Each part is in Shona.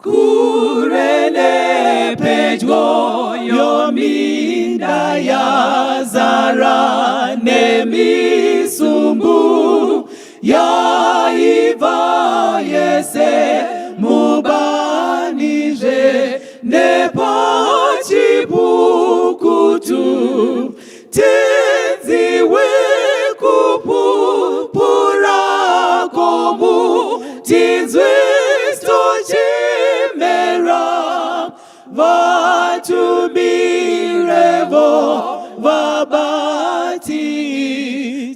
Kure nepedyo yominda yazara nemisumbu yaibva yese mubanizve nepachipukutu Tenzi wekupupura komu tinzwe tochemera vatumirevo vabati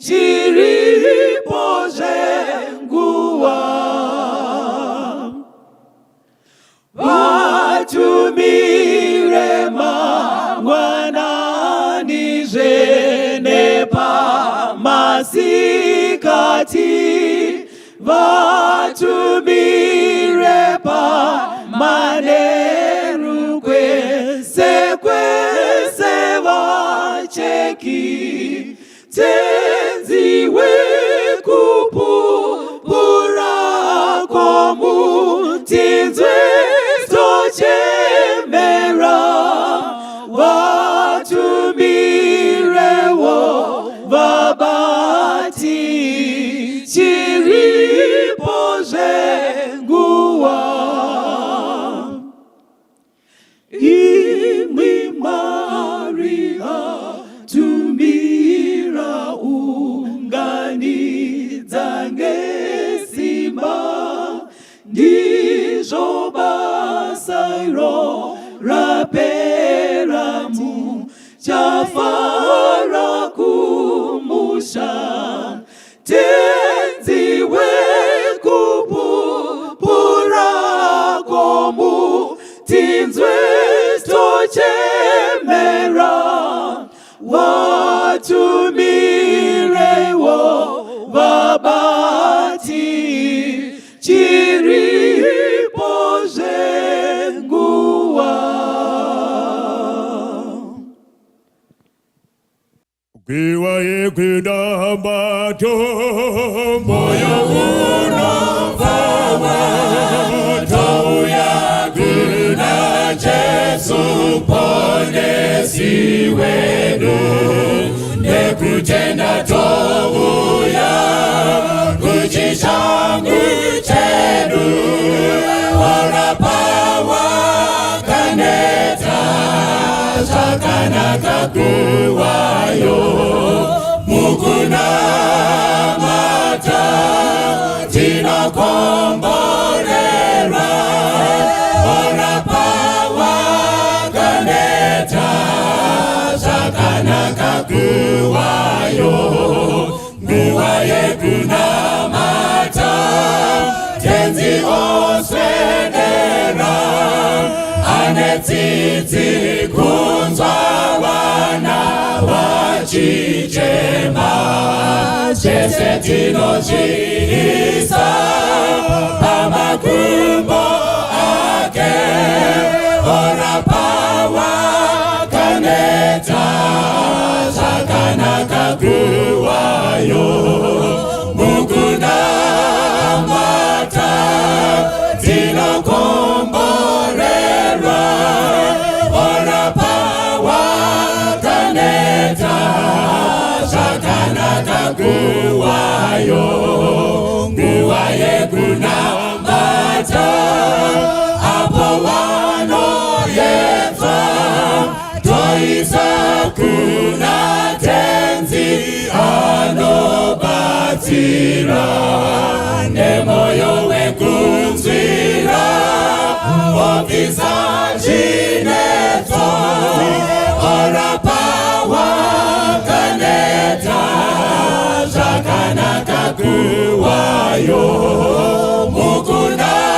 chiripo zvenguva Vatumire mangwanani zvene pamasikati, vatumire pamanheru kwese kwese vacheki. Tenzi wekupupura komu tinzwe tochemera vatumirewo vabati chiripo zvenguva. Imwi Maria, tumira unganidza ngesimba, ndizvo basa iro rapera muchafara kumusha. Tenzi wekupupura komu tinzwe tochemera vatumirewo vabati chiripo zvenguva. Nguva yekunamata moyo unofara touya kuna Jesu Muponesi wedu nekutenda touya kuchishangu chedu orapa wakaneta zvakanaka kuwayo mukunamata tinokomborerwa orapa wakaneta zvakanaka kuwayo nguva yekunamata Tenzi oswedera ane tsitsi kunzwa vana vachichema zvese tinozviisa pamakumbo ake orapa wakaneta zvakanaka kuwayo mukunamata tinokomborerwa orapa wakaneta zvakanaka kuwayo nguva yekunamata apo vanoyedzwa toisa kuna Tenzi anobatsira nemoyo wekunzwira obvisa zvinetso orapa wakaneta zvakanaka kuwayo mukunamata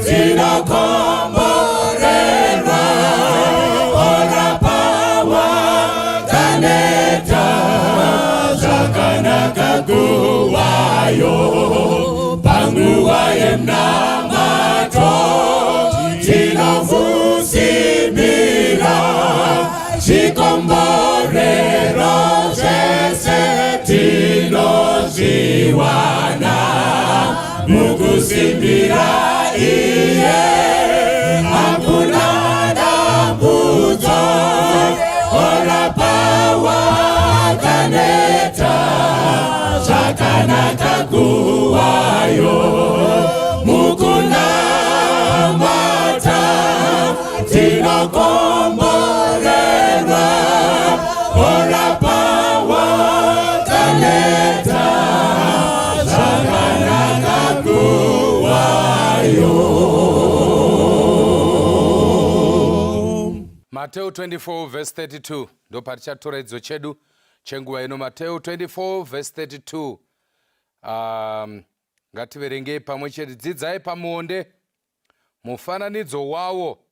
tinokomborerwa orapa wakaneta zvakanaka kuwayo panguva yemunamato tinovusimira zvikomborero zvese tinozviwana mukusimbira. Guwayo mukunamata tinokomborerwa orapa wakaneta zvakanaka guwayo. Mateo 24 verse 32 ndopatichatora idzo chedu chenguva ino. Mateo 24 verse 32. Ngativerengei pamwe chete. Dzidzai pamuonde mufananidzo wawo,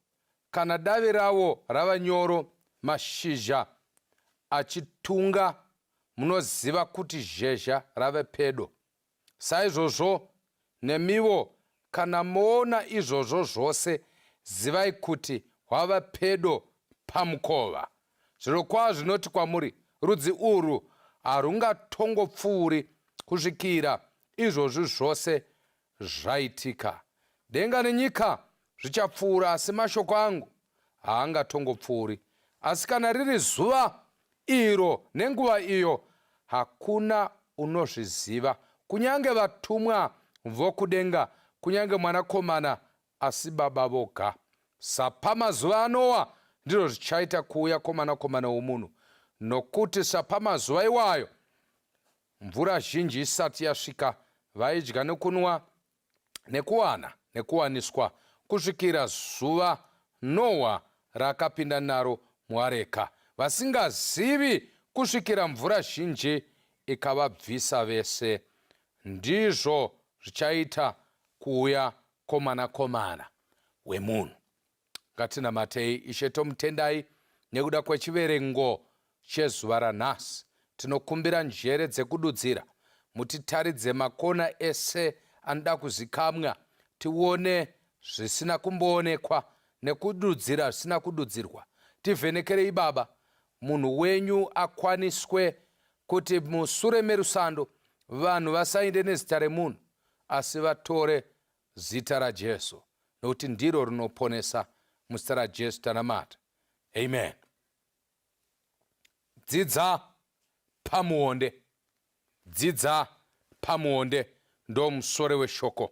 kana davi rawo rava nyoro, mashizha achitunga, munoziva kuti zhezha rave pedo. Saizvozvo nemivo, kana moona izvozvo zvose, zivai kuti hwava pedo pamukova. Zvirokwazvo ndinoti kwamuri, rudzi urwu harungatongopfuuri kusvikira izvozvi zvose zvaitika. Denga nenyika zvichapfuura, asi mashoko angu haangatongopfuuri. Asi kana riri zuva iro nenguva iyo, hakuna unozviziva, kunyange vatumwa vokudenga, kunyange Mwanakomana, asi Baba voga. Sapamazuva aNoa, ndizvo zvichaita kuuya kwoMwanakomana womunhu. Nokuti sapamazuva iwayo, mvura zhinji isati yasvika, vaidya nokunwa, nekuwana nekuwaniswa, kusvikira zuva Noa raakapinda naro muareka, vasingazivi kusvikira mvura zhinji ikavabvisa vese. Ndizvo zvichaita kuuya kwoMwanakomana wemunhu. Ngatinamatei. Ishe, tomutendai nekuda kwechiverengo chezuva ranhasi. Tinokumbira njere dzekududzira, mutitaridze makona ese anoda kuzikamwa, tione zvisina kumboonekwa nekududzira zvisina kududzirwa. Tivhenekerei Baba, munhu wenyu akwaniswe kuti musure merusando vanhu vasainde nezita remunhu asi vatore zita raJesu, nokuti ndiro rinoponesa. Muzita raJesu tanamata, amen. Dzidza pamuonde, dzidza pamuonde ndo musoro weshoko.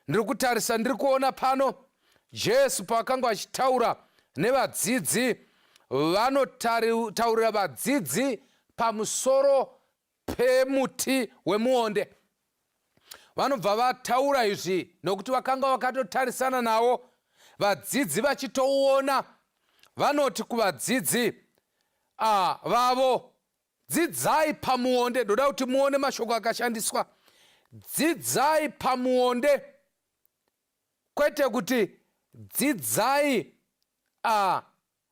Ndiri kutarisa, ndiri kuona pano Jesu paakanga achitaura nevadzidzi, vanotaurira vadzidzi pamusoro pemuti wemuonde. Vanobva vataura izvi nokuti vakanga vakatotarisana nawo, vadzidzi vachitouona. Vanoti kuvadzidzi vavo, dzidzai pamuonde. Ndoda kuti muone mashoko akashandiswa. Dzidzai pamuonde, kwete kuti dzidzai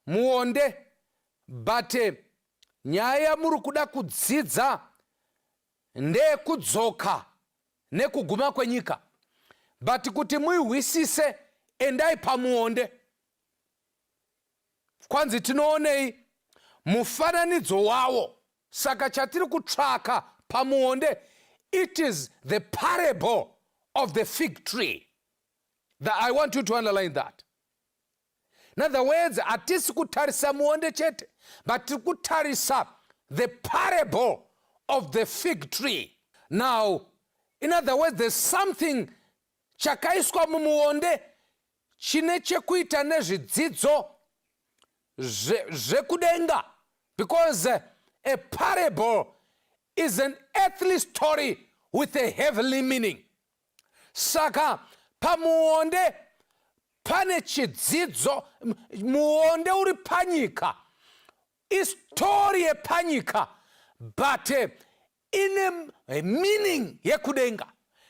muonde, but nyaya yamuri kuda kudzidza ndeyekudzoka nekuguma kwenyika, but kuti muihwisise endai pamuonde. Kwanzi tinoonei mufananidzo wawo. Saka chatiri kutsvaka pamuonde, it is the parable of the fig tree. I want you to underline that. In other words, hatisi kutarisa muonde chete, but tiri kutarisa the parable of the fig tree. Now, in other words, there's something chakaiswa mumuonde chine chekuita nezvidzidzo zvekudenga, because a parable is an earthly story with a heavenly meaning. Saka pamuonde pane chidzidzo. Muonde uri panyika, istori yepanyika, but ine meaning yekudenga.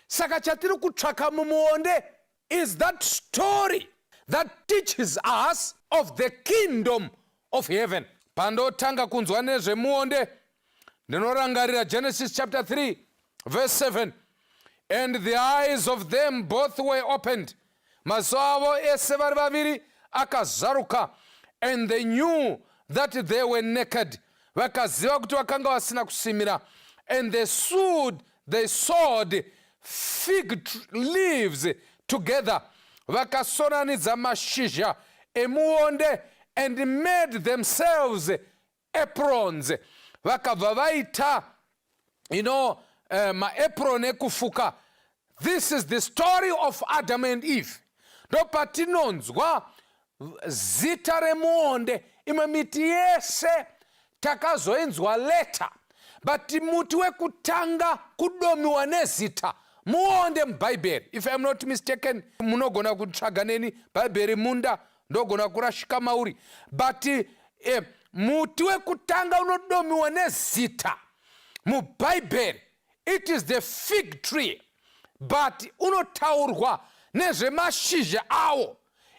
Saka chatiri kutsvaka mumuonde is that story that teaches us of the kingdom of heaven. Pandotanga kunzwa nezvemuonde, ndinorangarira Genesis chapter 3 verse 7: "And the eyes of them both were opened," maziso avo ese vari vaviri akazaruka, "and they knew that they were naked," vakaziva kuti vakanga vasina kusimira, "and they sewed fig leaves together," vakasonanidza mashizha emuonde, "and made themselves aprons," vakabva vaita. Maapron ekufuka. This is the story of Adam and Eve. Ndopatinonzwa zita remuonde. Imwe miti yese takazoinzwa later, but muti wekutanga kudomiwa nezita muonde mubhaibheri. If I'm not mistaken, munogona kutsvaga neni bhaibheri munda, ndogona kurashika mauri, but muti wekutanga unodomiwa nezita mubhaibheri, it is the fig tree, but unotaurwa nezvemashizha awo.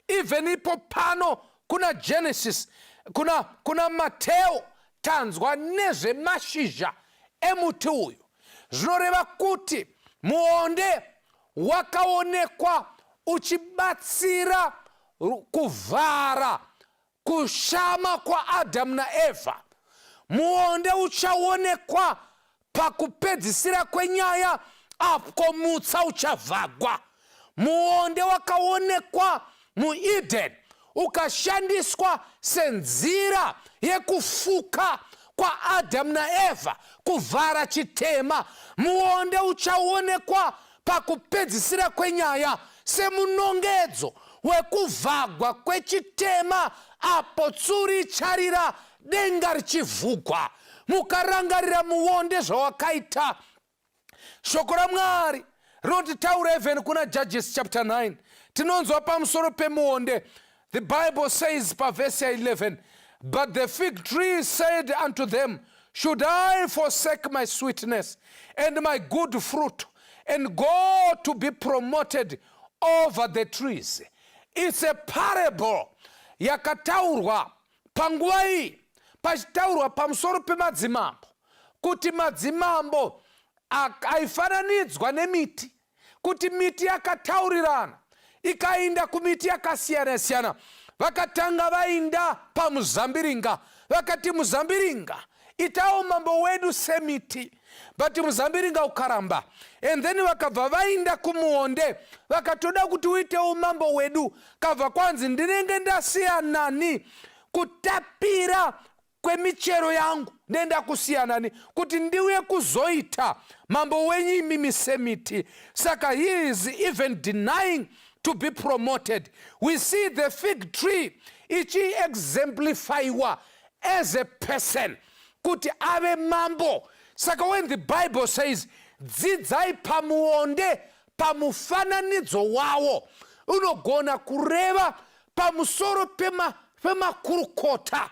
Even ipo pano kuna Genesis, kuna Mateo, tanzwa nezvemashizha emuti uyu. Zvinoreva kuti muonde wakaonekwa uchibatsira kuvhara kushama kwaAdhamu naEvha. Muonde uchaonekwa pakupedzisira kwenyaya apo mutsa uchavhagwa. Muonde wakaonekwa muEden ukashandiswa senzira yekufuka kwaAdhamu naEvha, kuvhara chitema. Muonde uchaonekwa pakupedzisira kwenyaya semunongedzo wekuvhagwa kwechitema apo tsuri icharira, denga richivhugwa. Mukarangarira muonde zvawakaita, shoko raMwari rinotitaura. Even kuna Judges chapter 9 tinonzwa pamusoro pemuonde. The Bible says pavhesi ya11, "But the fig tree said unto them, 'Should I forsake my sweetness and my good fruit and go to be promoted over the trees?'" It's a parable yakataurwa panguva iyi, pachitaurwa pamusoro pemadzimambo, kuti madzimambo aifananidzwa nemiti, kuti miti yakataurirana ikainda kumiti yakasiyana-siyana. Vakatanga vainda pamuzambiringa, vakati, "Muzambiringa, itawo mambo wedu semiti," but muzambiringa ukaramba. And then vakabva vainda kumuonde, vakatoda kuti uitewo mambo wedu. Kabva kwanzi, "Ndinenge ndasiyanani kutapira kwemichero yangu? Ndenda kusiyanani kuti ndiuye kuzoita mambo wenyu imimi semiti?" Saka he is even denying to be promoted. We see the fig tree ichiexemplifyiwa as a person kuti ave mambo. Saka when the Bible says dzidzai pamuonde, pamufananidzo wawo, unogona kureva pamusoro pemakurukota,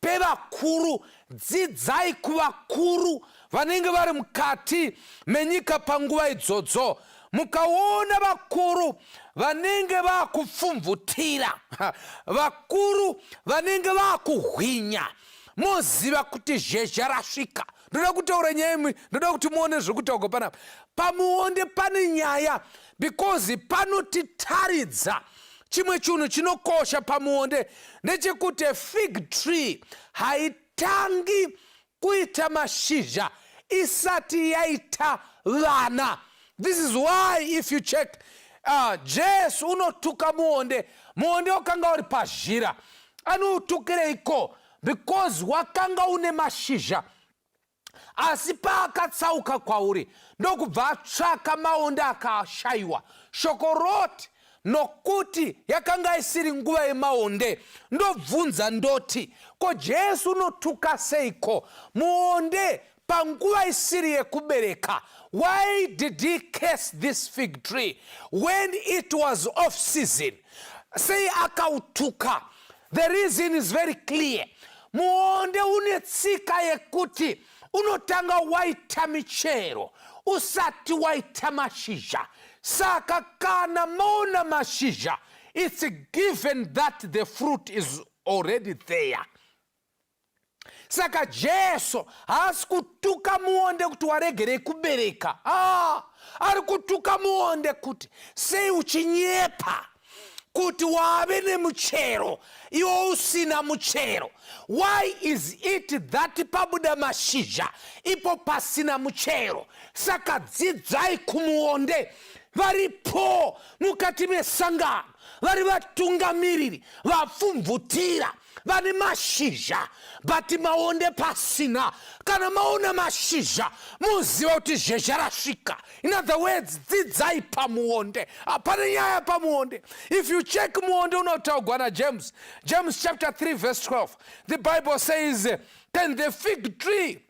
pevakuru. Dzidzai kuvakuru vanenge vari mukati menyika panguva idzodzo. Mukaona vakuru vanenge vaakupfumvutira, vakuru vanenge vaakuhwinya, moziva kuti zhezha rasvika. Ndoda kutaura nyaya imwe, ndoda kuti muone zviri kutaurwa panapa. Pamuonde pane nyaya, because panotitaridza chimwe chinhu chinokosha. Pamuonde ndechekuti fig tree haitangi kuita mashizha isati yaita vana. This is why, if you check, Jesu unotuka muonde. Muonde wakanga uri pazhira. Anoutukireiko? Because wakanga une mashizha, asi paakatsauka kwauri ndokubva atsvaka maonde akashayiwa. Shoko roti nokuti yakanga isiri nguva yemaonde. Ndobvunza ndoti, ko Jesu unotuka seiko muonde panguva isiri yekubereka? Why did he curse this fig tree when it was off season? Sei akautuka? The reason is very clear. Muonde une tsika yekuti unotanga waita michero usati waita mashizha. Saka kana maona mashizha, it's given that the fruit is already there. Saka Jesu haasi kutuka muonde kuti waregerei kubereka. Ah, ari kutuka muonde kuti sei uchinyepa kuti wave nemuchero iwo usina muchero? Why is it that pabuda mashizha ipo pasina muchero? Saka dzidzai kumuonde. Varipo mukati mesangano vari vatungamiriri vapfumvutira. vane mashizha but maonde pasina. Kana maona mashizha muziva kuti zhezha rasvika. In other words, dzidzai pamuonde. Hapana nyaya pamuonde. If you check muonde unotaugwa naJames, James chapter 3 verse 12, the Bible says, "Can the fig tree,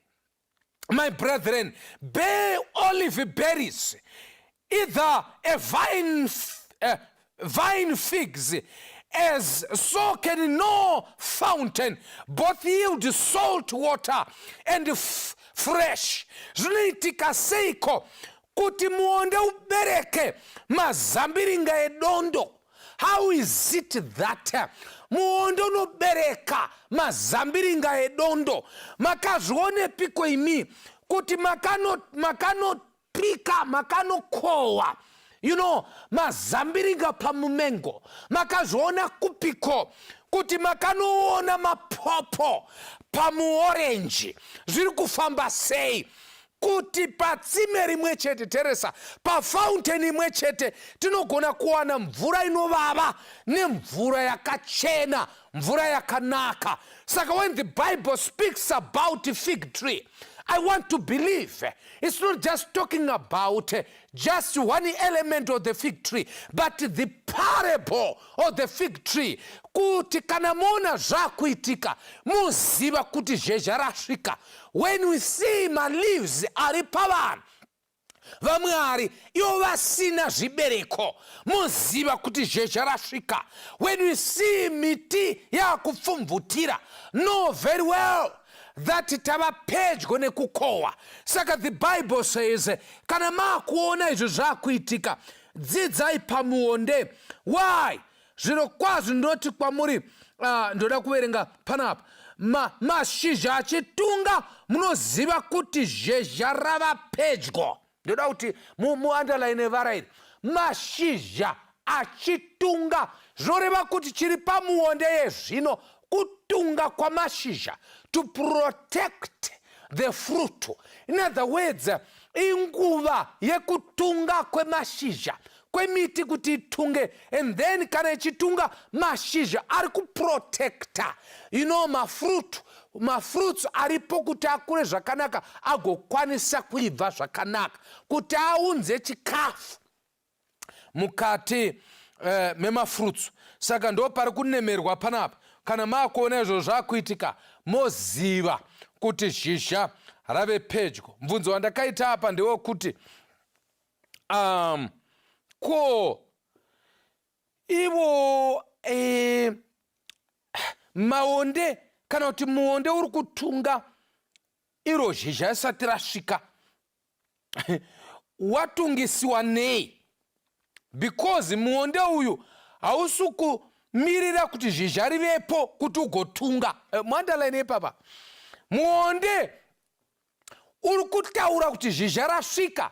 my brethren, bear olive berries, either a vine figs? As so can no fountain both yield salt water and fresh." Zvinoitika seiko kuti muonde ubereke mazambiringa edondo? How is it that muonde unobereka mazambiringa edondo? Makazvionepiko imi kuti makanopika, makanokohwa mazambiringa pamumengo? Makazviona kupiko kuti makanoona mapopo pamuorenji? Zviri kufamba sei kuti patsime rimwe chete, teresa, pafountain imwe chete tinogona kuwana mvura inovava nemvura yakachena, mvura yakanaka? Saka when the Bible speaks about fig tree, I want to believe it's not just talking about just one element of the fig tree, but the parable of the fig tree, kuti kana muona zvakuitika muziva kuti zhezha rasvika. When we see maleaves ari pavanhu vaMwari ivo vasina zvibereko, muziva kuti zhezha rasvika. When we see miti yaakupfumvutira, know very well that tava pedyo nekukohwa. Saka the Bible says, kana maakuona izvo zvaakuitika, dzidzai pamuonde. Why? Zviro kwazvo ndinoti kwamuri, ndoda kuverenga panapa, mashizha achitunga, munoziva kuti zhezha rava pedyo. Ndoda kuti muunderline vara iri, mashizha achitunga. Zvinoreva kuti chiri pamuonde yezvino kutunga kwamashizha to protect the fruit. In other words, inguva yekutunga kwemashizha kwemiti kuti itunge, and then kana ichitunga mashizha ari kuprotecta mafruit, mafruits aripo kuti akure zvakanaka, agokwanisa kuibva zvakanaka, kuti aunze chikafu mukati memafruits. Saka ndo pari kunemerwa panapa. Kana maakuona izvo zvakuitika, moziva kuti zhizha rave pedyo. Mubvunzo wandakaita apa ndewekuti ko ivo maonde, kana kuti muonde uri kutunga iro zhizha risati rasvika, watungisiwa nei? Because muonde uyu hausi kumirira kuti zhizha rivepo kuti ugotunga. Muunderline ipapa, muonde uri kutaura kuti zhizha rasvika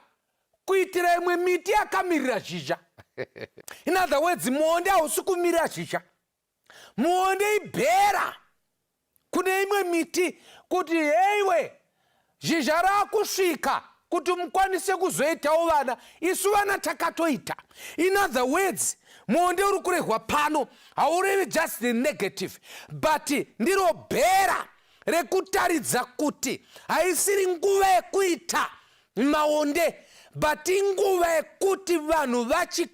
kuitira imwe miti yakamirira zhizha. In other words, muonde hausi kumirira zhizha. Muonde ibhera kune imwe miti kuti, "Heiwe, zhizha raakusvika kuti mukwanise kuzoitawo vana. Isu vana takatoita." In other words, muonde uri kurehwa pano haurevi just the negative, but ndiro bhera rekutaridza kuti haisiri nguva yekuita maonde, but inguva yekuti vanhu vachi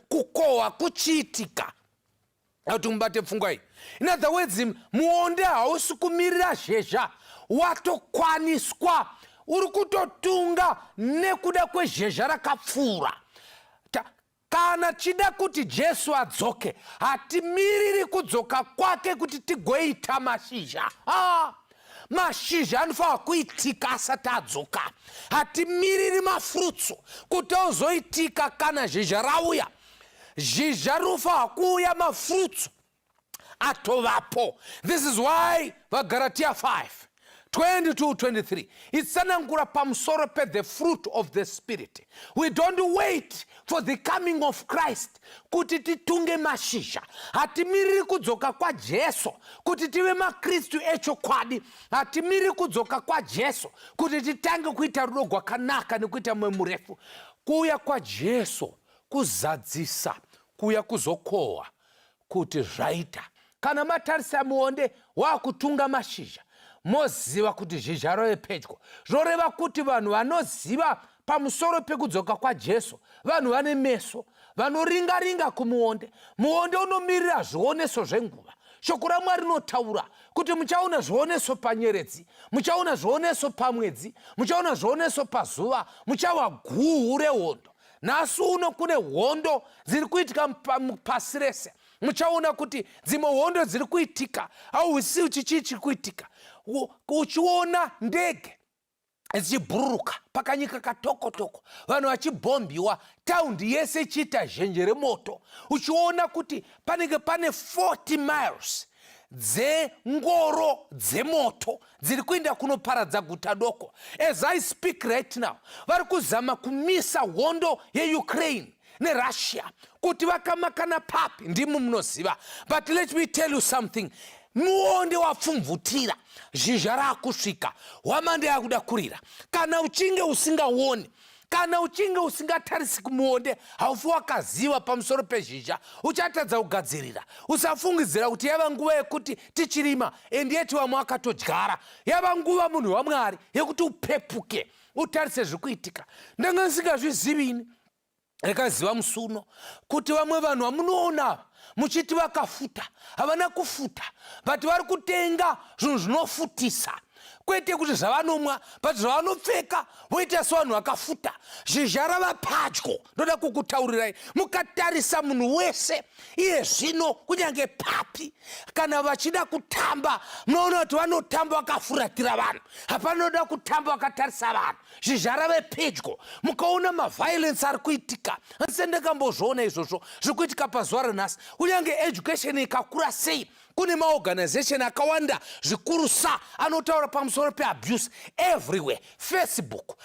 kukohwa kuchiitika. Kuti mubate pfungwa iyi, in other words, muonde hausi kumirira zhezha, watokwaniswa, uri kutotunga nekuda kwezhezha rakapfuura. Kana chida kuti Jesu adzoke, hatimiriri kudzoka kwake kuti tigoita mashizha. Ah, mashizha anofanira kuitika asati adzoka. Hatimiriri mafurutsu kuti ozoitika kana zhizha rauya. Zhizha rinofanira kuuya mafurutsu atovapo. This is why vaGaratia 5 22 23 itsanangura pamusoro pe-the fruit of the Spirit. We don't wait for the coming of Christ kuti titunge mashizha. Hatimiriri kudzoka kwaJesu kuti tive maKristu echokwadi. Hatimiriri kudzoka kwaJesu kuti titange kuita rudo rwakanaka nekuita mwoyo murefu. Kuuya kwaJesu kuzadzisa, kuuya kuzokohwa kuti zvaita. Kana matarisa muonde wakutunga mashizha, moziva kuti zhizha rave pedyo. Zvoreva kuti vanhu vanoziva pamusoro pekudzoka kwaJesu vanhu vane meso vanoringa-ringa kumuonde. Muonde unomirira zvioneso zvenguva. Shoko raMwari rinotaura kuti muchaona zvioneso panyeredzi, muchaona zvioneso pamwedzi, muchaona zvioneso pazuva, muchawa guhu rehondo. Nhasi uno kune hondo dziri kuitika pasi rese. Muchaona kuti dzimwe hondo dziri kuitika, hauzivi kuti chii chiri kuitika. Uchiona ndege dzichibhururuka pakanyika katokotoko, vanhu vachibhombiwa, taundi yese ichiita zhenje remoto, uchiona kuti panenge pane 40 miles dzengoro dzemoto dziri kuinda kunoparadza guta doko. As I speak right now, vari kuzama kumisa hondo yeUkraine neRussia kuti vakamakana papi, ndimi munoziva. But let me tell you something, muonde wapfumvutira, zhizha raakusvika, hwamanda yakuda kurira. Kana uchinge usingaoni, kana uchinge usingatarisi kumuonde, haufi wakaziva pamusoro pezhizha, uchatadza kugadzirira. Usafungidzira kuti yava nguva yekuti tichirima, and yet vamwe vakatodyara. Yava nguva, munhu waMwari, yekuti upepuke, utarise zviri kuitika. Ndanga ndisingazvizivi ini, rekaziva musi uno kuti vamwe vanhu vamunoona muchiti vakafuta, havana kufuta, but vari kutenga zvinhu zvinofutisa, kwete kuti zvavanomwa, but zvavanopfeka, voita sevanhu vakafuta. Zhizha rava padyo. Ndoda kukutaurirai, mukatarisa munhu wese iye zvino, kunyange papi, kana vachida kutamba, munoona kuti vanotamba vakafuratira vanhu. Hapanoda kutamba vakatarisa vanhu. Zhizha rave pedyo. Mukaona maviolence ari kuitika, handise ndakambozviona izvozvo zviri kuitika pazuva ranhasi. Kunyange education ikakura sei, kune maorganization akawanda zvikurusa anotaura pamusoro peabuse everywhere, Facebook,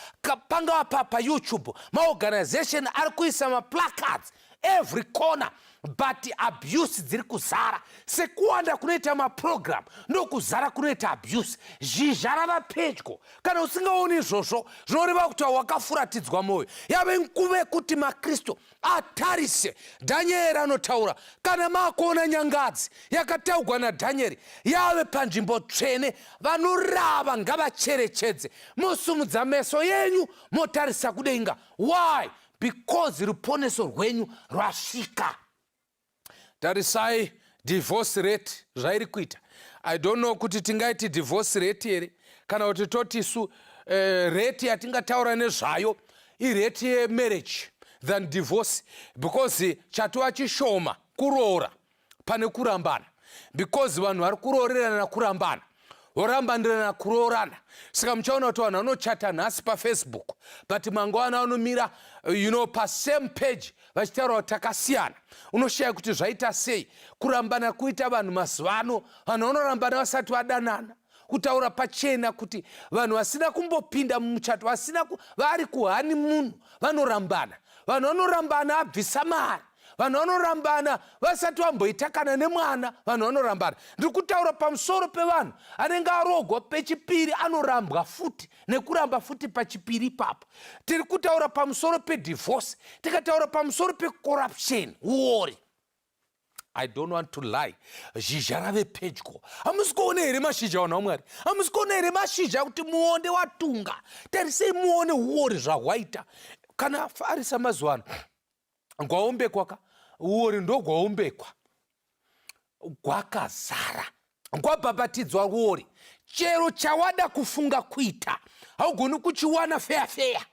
pangava paYouTube, maorganization ari kuisa maplacards every corner, but abuse dziri kuzara. Sekuwanda kunoita maprogram, ndokuzara kunoita abuse. Zhizha rava pedyo. Kana usingaoni izvozvo, zvinoreva kuti wakafuratidzwa mwoyo. Yave nguva yekuti maKristu atarise. Dhanieri anotaura, kana maakuona nyangadzi yakataugwa naDhanieri yave panzvimbo tsvene, vanorava ngavacherechedze, mosumudza meso yenyu motarisa kudenga. Why? Because ruponeso rwenyu rwasvika. Tarisai divorce rate zvairi kuita. I don't know kuti tingaiti divorce rate here, kana kuti toti isu rate yatingataura nezvayo irate yemarriage than divorce, because chatova chishoma kuroora pane kurambana, because vanhu vari kuroorerana kurambana, vorambandirana kuroorana. Saka muchaona kuti vanhu vanochata nhasi paFacebook, but mangwana vanomira pasame page vachitaura kuti takasiyana. Unoshaya kuti zvaita sei. Kurambana kuita vanhu mazuva ano, vanhu vanorambana vasati vadanana. Kutaura pachena kuti vanhu vasina kumbopinda mumuchato, vasina vari kuhoneymoon, vanorambana. Vanhu vanorambana abvisa mari. Vanhu vanorambana vasati vamboita kana nemwana. Vanhu vanorambana. Ndiri kutaura pamusoro pevanhu anenge arogwa pechipiri, anorambwa futi nekuramba futi pachipiri ipapo. Tiri kutaura pamusoro pedivorce, tikataura pamusoro pecorruption, uori. I don't want to lie, zhizha rave pedyo. Hamusi kuona here mashizha, vanhu vaMwari? Hamusi kuona here mashizha kuti muonde watunga? Tarisei muone uori zvahwaita. Kana farisa mazuva ano gwaombekwa ka, uori ndo gwaombekwa, gwakazara, gwabhabhatidzwa uori. Chero chawada kufunga kuita, haugoni kuchiwana feya feya.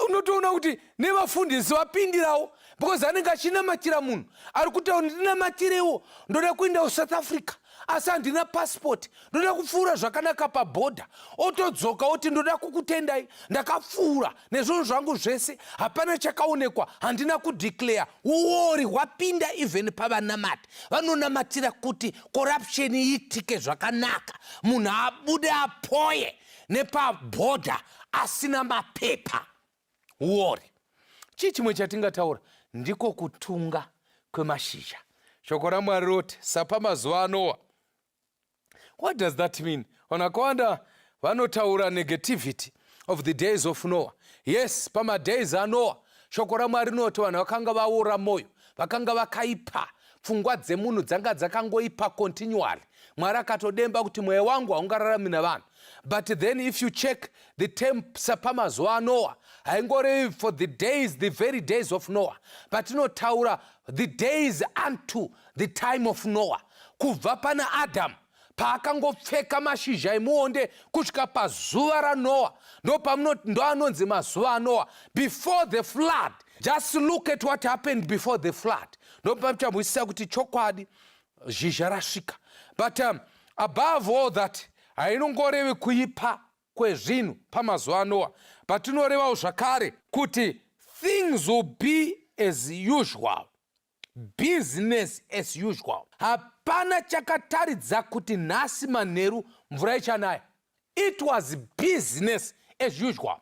Unotoona kuti nevafundisi vapindirawo, because anenge achinamatira munhu ari kutaura, "Ndinamatirewo, ndoda kuenda kuSouth Africa, asi handina passport, ndoda kupfuura zvakanaka pabhodha." Otodzoka oti, "Ndoda kukutendai, ndakapfuura nezvinhu zvangu zvese, hapana chakaonekwa, handina kudeclare." Uori hwapinda even pavanamati vanonamatira kuti corruption iitike zvakanaka, munhu abude apoye nepabhodha asina mapepa. Uori. Chii chimwe chatingataura? Ndiko kutunga kwemashizha. Shoko raMwari roti, "Sapamazuva aNoa." What does that mean? Vanhu vakawanda vanotaura negativity of the days of Noah. Yes, pamadays aNoah, shoko raMwari rinoti vanhu vakanga vaora mwoyo, vakanga vakaipa. Pfungwa dzemunhu dzanga dzakangoipa continually. Mwari akatodemba kuti mweya wangu haungararami navanhu. But then if you check the term sapamazuva aNoah, haingorevi for the days, the very days of Noah, but inotaura the days unto the time of Noah, kubva pana Adam paakangopfeka mashizha emuonde kusvika pazuva raNoa, ndoanonzi mazuva aNoa, before the flood. Just look at what happened before the flood, ndopamuchamwisisa kuti chokwadi zhizha rasvika. But above all that, hainongorevi kuipa kwezvinhu pamazuva aNoa, but inorevawo zvakare kuti things will be as usual, business as usual. Hapana chakataridza kuti nhasi manheru mvura ichanaya. It was business as usual.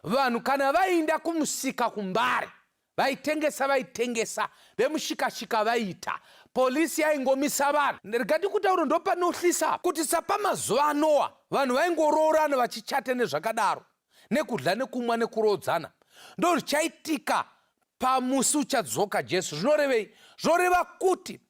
Vanhu kana vainda kumusika kuMbare, vaitengesa, vaitengesa, vemushikashika vaiita, polisi yaingomisa vanhu. Regati kutaura, ndopanohlisa kuti sapamazuva aNoa vanhu vaingoroorana vachichata nezvakadaro, nekudla nekumwa nekuroodzana. Ndo zvichaitika pamusi uchadzoka Jesu. Zvinorevei? Zvoreva kuti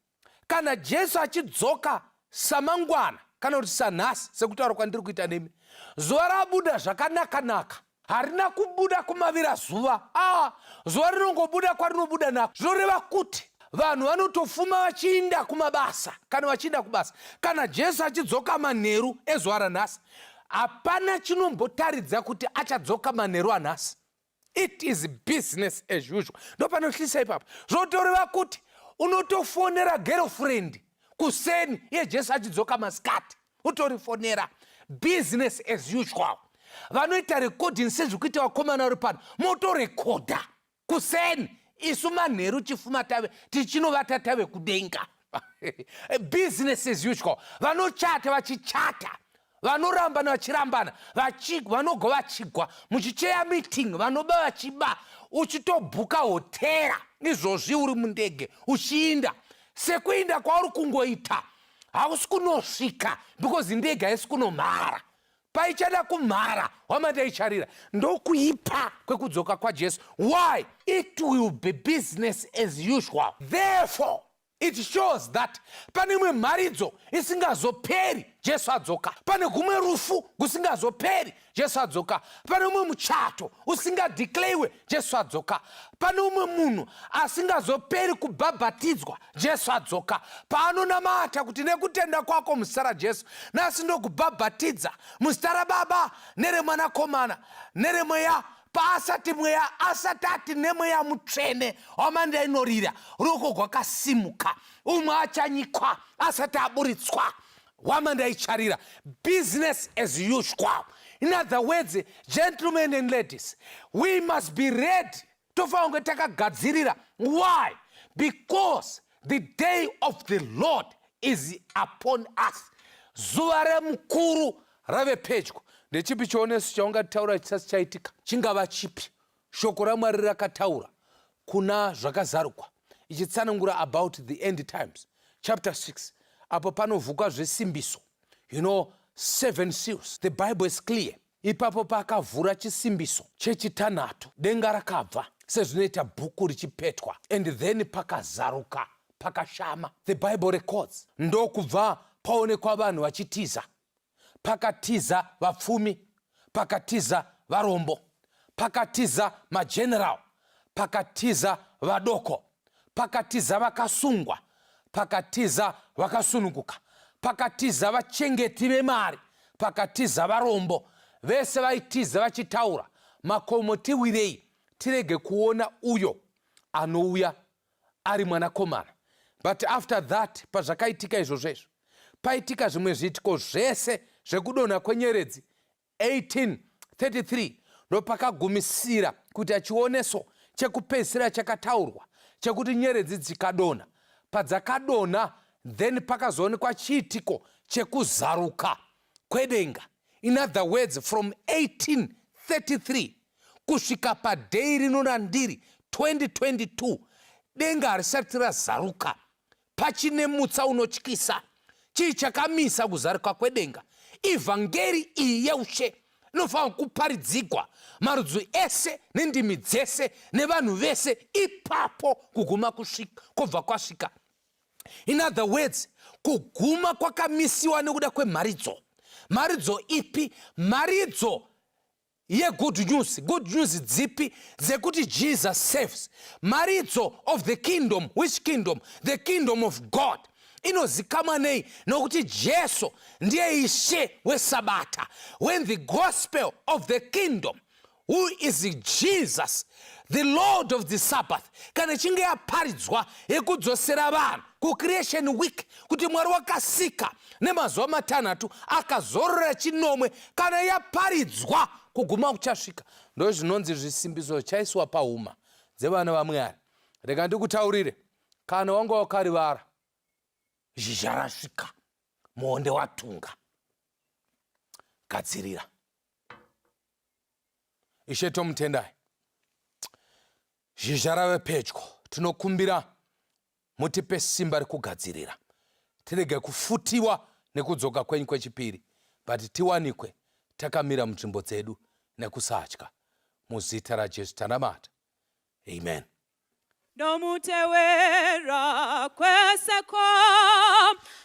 kana Jesu achidzoka samangwana kana kuti sanhasi, sekutaura kwandiri kuita nemi, zuva rabuda zvakanaka-naka, harina kubuda kumavira zuva. A zuva rinongobuda kwarinobuda nako. Zvinoreva kuti vanhu vanotofuma vachiinda kumabasa kana vachiinda kubasa. Kana Jesu achidzoka manheru ezuva ranhasi, hapana chinombotaridza kuti achadzoka manheru anhasi. It is business as usual. Ndopanohlisa ipapo. Zvotoreva kuti unotofonera girlfriend kuseni, iye Jesu achidzoka masikati, utorifonera. Business as usual. Vanoita recording sezvikuita vakomana vari pano, motorekodha kuseni, isu manheru chifuma tave tichinovata, tave kudenga. Business as usual. Vanochata vachichata, vanorambana vachirambana, vanogwa vachigwa, muchicheya meeting, vanoba vachiba, uchitobhuka hotera izvozvi uri mundege uchiinda. Sekuinda kwauri kungoita, hausi kunosvika, because ndege haisi kunomhara paichada kumhara. Hwamanda icharira. Ndokuipa kwekudzoka kwaJesu. Why? It will be business as usual. Therefore it shows that pane imwe mharidzo isingazoperi Jesu adzoka, pane gumwe rufu gusingazoperi Jesu adzoka, pane umwe muchato usingadeclarewe Jesu adzoka, pane umwe munhu asingazoperi kubhabhatidzwa Jesu adzoka, paanonamata kuti nekutenda kwako muzita raJesu, nhasi ndokubhabhatidza muzita raBaba nereMwanakomana nereMweya. Paasati mweya asati ati neMweya Mutsvene, hwamanda inorira, ruoko rwakasimuka, umwe achanyikwa asati aburitswa, hwamanda icharira. Business as usual. In other words, gentlemen and ladies, we must be ready. Tofanira kunge takagadzirira. Why? Because the day of the Lord is upon us. Zuva remukuru rave pedyo. Ndechipi chioneso chaungataura chisati chaitika? Chingava chipi? Shoko raMwari rakataura kuna Zvakazarukwa ichitsanangura about the end times, chapter 6, apo panovhukwa zvesimbiso, seven seals. The Bible is clear. Ipapo paakavhura chisimbiso chechitanhatu, denga rakabva sezvinoita bhuku richipetwa, and then pakazaruka, pakashama. The Bible records ndokubva paonekwa vanhu vachitiza. Pakatiza vapfumi, pakatiza varombo, pakatiza mageneral, pakatiza vadoko, pakatiza vakasungwa, pakatiza vakasununguka, pakatiza vachengeti vemari, pakatiza varombo. Vese vaitiza vachitaura, "Makomo, tiwirei, tirege kuona uyo anouya ari mwanakomana." But after that, pazvakaitika izvozvo, izvo paitika zvimwe zviitiko zvese zvekudonha kwenyeredzi 1833, ndopakagumisira kuita chioneso chekupedzisira chakataurwa chekuti nyeredzi dzikadonha. Padzakadonha, then pakazoonekwa chiitiko chekuzaruka kwedenga. In other words, from 1833 kusvika padhei rino randiri, 2022, denga harisati razaruka. Pachine mutsa unotyisa. Chii chakamisa kuzaruka kwedenga? Ivhangeri iyi yeushe inofanira kuparidzigwa marudzi ese nendimi dzese nevanhu vese. Ipapo kuguma kusvika kwobva kwasvika. In other words, kuguma kwakamisiwa nekuda kwemharidzo. Mharidzo ipi? Mharidzo yegood news. Good news dzipi? Dzekuti Jesus saves. Mharidzo of the kingdom. Which kingdom? The kingdom of God. Inozikamwa nei? Nokuti Jesu ndiye Ishe weSabata. When the gospel of the kingdom, who is Jesus, the Lord of the Sabbath, kana ichinge yaparidzwa yekudzosera vanhu kucreation week, kuti Mwari wakasika nemazuva matanhatu akazorora chinomwe, kana yaparidzwa kuguma kuchasvika. Ndo zvinonzi zvisimbiso zvichaiswa pahuma dzevana vaMwari. Rega ndikutaurire, kana wanga wakarivara, zhizha rasvika, muonde watunga, gadzirira. Ishe tomutendai, zhizha rave pedyo. Tinokumbira mutipe simba rekugadzirira, tirege kufutiwa nekudzoka kwenyu kwechipiri, but tiwanikwe takamira munzvimbo dzedu nekusatya. Muzita raJesu tanamata, amen. Ndomutewera kwese kwa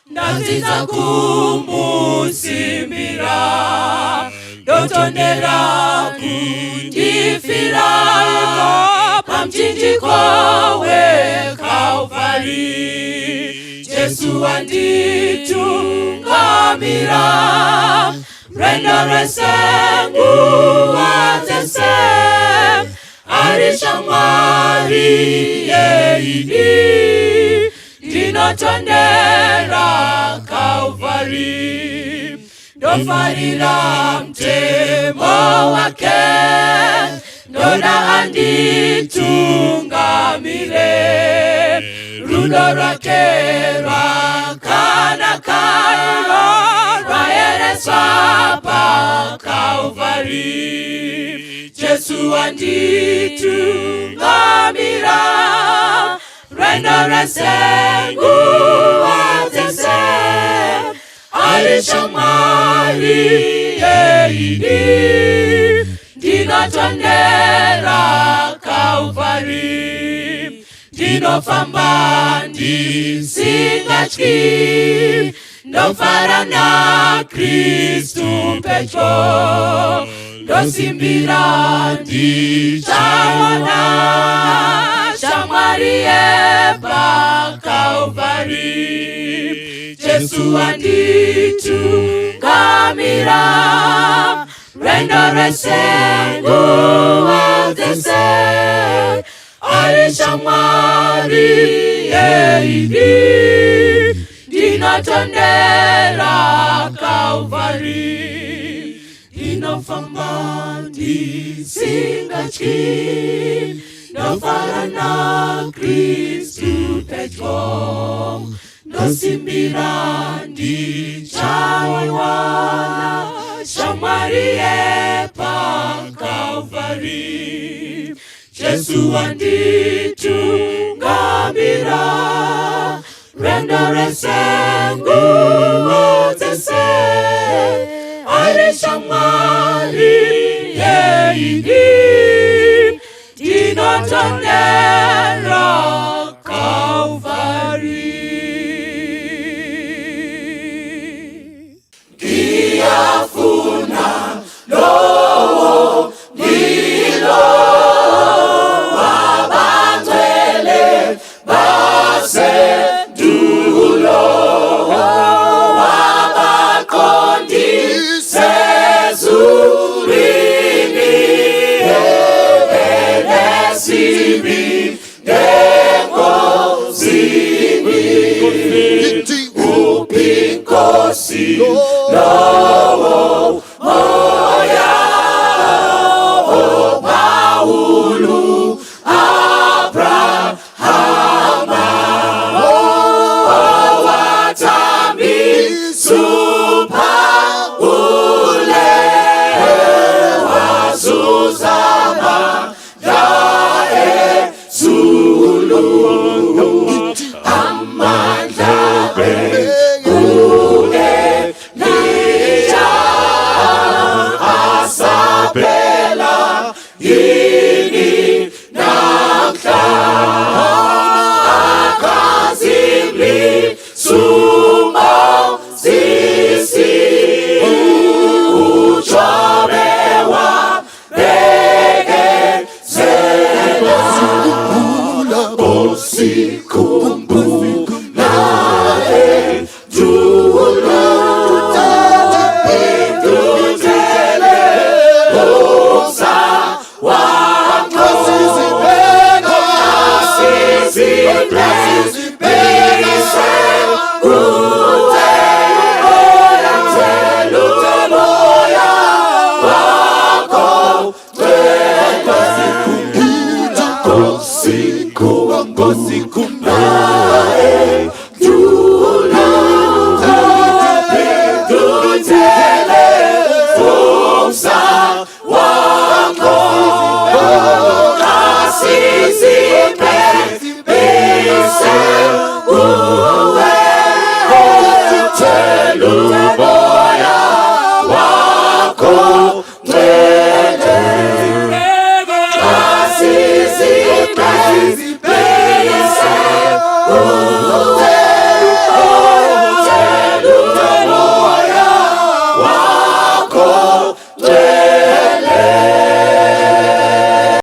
Ndadzidza kumusimbira, ndotondera kundifira pamuchinjiko weKalvari. Jesu wanditungamira rwendo rwese, nguva dzese ari shamwari yeidi. Ndinotondera Kalvari, ndofarira mutemo wake, ndoda anditungamire. Rudo rwake rwakanaka, rwayereswa paKalvari. Jesu wanditungamira rwendo rwese, nguva dzese ari shamwari yeidi. Ndinotondera Kalvari, ndinofamba ndisingatyi, ndofara naKristu pedyo, ndosimbira ndichaona shamwari yepaKalvari. Jesu wanditungamira rwendo rwese, nguva dzese ari shamwari yeidi. Ndinotondera Kalvari, ndinofamba ndisingatyi, ndofara naKristu pedyo, ndosimbira ndichaiwana shamwari yepaKalvari. Jesu wanditungamira rwendo rwese, nguva dzese ari shamwari yeidi. Ndinotondera Kalvari. Ngiyafuna lowo ndilo wabangcwele basendulo, wabaqondise ezulwini, ebenesibindi. Nkosi kumbae Dula Dudzele Musa wakho Asisiphe Bise kuwe Thelu.